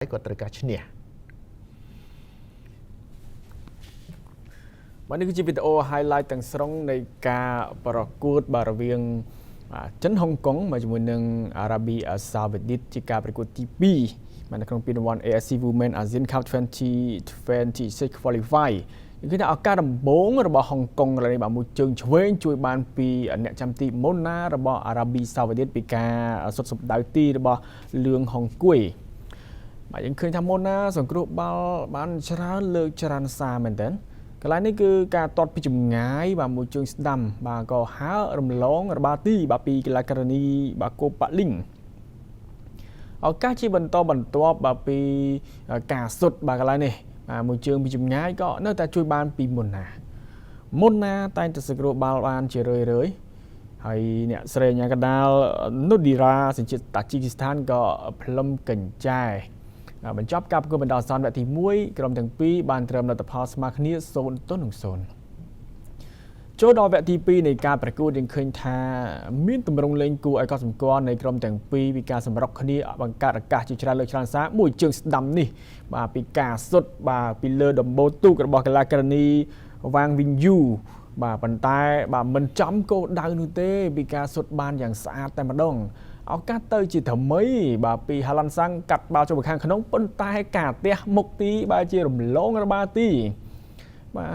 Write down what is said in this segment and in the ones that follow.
គាត់ត្រូវការឈ្នះ បាទនេះគឺជាវីដេអូ highlight ទាំងស្រុងនៃការប្រកួតបាទរវាងបាទចិនហុងកុងមកជាមួយនឹងអារ៉ាប៊ីសាអូឌីតជាការប្រកួតទី2បាទនៅក្នុងពានរង្វាន់ AFC Women ASEAN Cup 2026 Qualify គឺថាឱកាសដំបូងរបស់ហុងកុងឥឡូវនេះបាទមួយជើងឆ្វេងជួយបានពីអ្នកចាំទីម៉ូណារបស់អារ៉ាប៊ីសាអូឌីតពីការសុទ្ធសម្ដៅទីរបស់លឿងហុងគួយ បាទយើងឃើញថាម៉ូណាសង្គ្រោះបាល់បានច្រើនលើកច្រើនសារមែនទែនកន្លែងនេះគឺការទាត់ពីចម្ងាយបាទមួយជើងស្ដាំបាទក៏ហើររំលងរបាទីបាទពីកីឡាករនីបាទកូប៉ាលីងឱកាសជាបន្តបន្ទាប់បាទពីការសុទ្ធបាទកន្លែងនេះបាទមួយជើងពីចម្ងាយក៏នៅតែជួយបានពីម៉ូណាម៉ូណាតែងតែសង្គ្រោះបាល់បានជារឿយរឿយៗហើយអ្នកស្រីអាញាកដាលនូឌីរ៉ាសញ្ជាតិតាជីគីស្ថានក៏ផ្លឹមកញ្ចែ បាទបញ្ចប់ការប្រកួតបណ្ដោះអាសន្នវគ្គទី1ក្រុមទាំងពីរបានត្រឹមលទ្ធផលស្មើគ្នា0-0ចូលដល់វគ្គទី2នៃការប្រកួតយើងឃើញថាមានទម្រង់លេងគួរឲ្យកត់សម្គាល់នៃក្រុមទាំងពីរពីការសម្រុកគ្នាបង្កើតឱកាសជាច្រើនលើកច្រើនសារមួយជើងស្ដាំនេះបាទពីការសុទ្ធបាទពីលើដំបូលទូករបស់កីឡាករនីវ៉ាងវិនយូបាទប៉ុន្តែបាទមិនចំគោលដៅនោះទេពីការសុទ្ធបានយ៉ាងស្អាតតែម្ដង ឱកាសទៅជាថ្មីបាទពីហាឡាន់សាំងកាត់បាល់ចូលទៅខាងក្នុងប៉ុន្តែការទះមុខទីបាទជារំលងរបាទីបាទ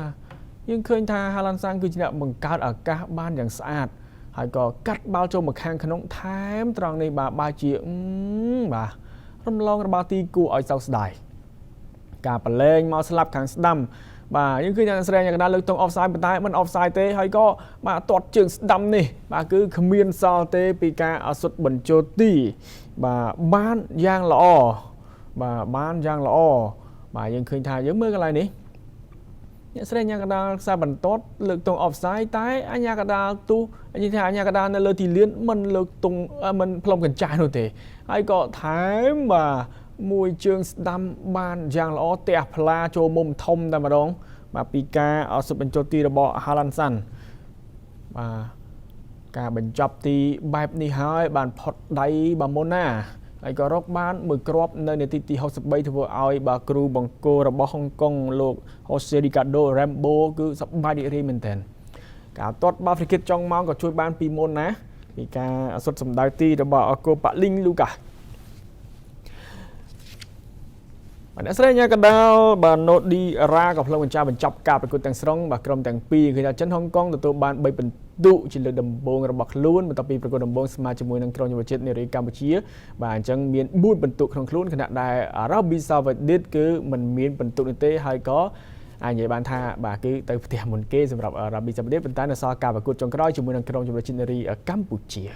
យើងឃើញថាហាឡាន់សាំងគឺជាអ្នកបង្កើតឱកាសបានយ៉ាងស្អាតហើយក៏កាត់បាល់ចូលមកខាងក្នុងថែមត្រង់នេះបាទបើជាបាទរំលងរបាទីគួរឲ្យសោកស្ដាយការប្រឡែងមកស្លាប់ខាងស្ដាំបាទយើងឃើញថាស្រីយ៉ាងកណ្ដាលលើកទង offside ប៉ុន្តែមិន offside ទេហើយក៏បាទទាត់ជើងស្ដាំនេះបាទគឺគ្មានសល់ទេពីការអសុទ្ធបញ្ចូលទីបាទបានយ៉ាងល្អបាទបានយ៉ាងល្អបាទយើងឃើញថាយើងមើលកន្លែងនេះអ្នកស្រីអាញាកណ្ដាលខ្សែបន្ទាត់លើកទង offside តែអាញាកណ្ដាលទូនិយាយថាអាញាកណ្ដាលនៅលើទីលានមិនលើកទងមិនផ្លុំកញ្ចាស់នោះទេហើយក៏ថែមបាទមួយជើងស្ដាំបានយ៉ាងល្អទះផ្លាចូលមុំធំតែម្ដងបាទពីការអសុទ្ធបញ្ចូលទីរបស់ហាឡាន់សាន់បាទការបញ្ចប់ទីបែបនេះហើយបានផុតដៃបាទមុនណាហើយក៏រកបានមួយគ្រាប់នៅនាទីទី63ធ្វើឲ្យបាទគ្រូបង្គោលរបស់ហុងកុងលោកហូសេរីកាដូរ៉េមបូគឺសប្បាយរីករាយមែនទែនការទាត់បាល់ហ្វ្រីគិតចុងម៉ោងក៏ជួយបានពីមុនណាពីការអសុទ្ធសម្ដៅទីរបស់អកូប៉ាលីងលូកាបាទអ្នកស្រីញ៉ាកដាលបាទណូឌីរ៉ាក៏ផ្លុំបញ្ចប់ការប្រកួតទាំងស្រុងបាទក្រុមទាំងពីរគឺថាចិនហុងកុងទទួលបាន3ពិន្ទុជាលើកដំបូងរបស់ខ្លួនបន្ទាប់ពីប្រកួតដំបូងស្មើជាមួយនឹងក្រុមយុវជាតិនារីកម្ពុជាបាទអញ្ចឹងមាន4ពិន្ទុក្នុងខ្លួនខណៈដែលអារ៉ាប៊ីសាអូឌីតគឺមិនមានពិន្ទុនោះទេហើយក៏អាចនិយាយបានថាបាទគឺទៅផ្ទះមុនគេសម្រាប់អារ៉ាប៊ីសាអូឌីតប៉ុន្តែនៅសល់ការប្រកួតចុងក្រោយជាមួយនឹងក្រុមយុវជាតិនារីកម្ពុជា។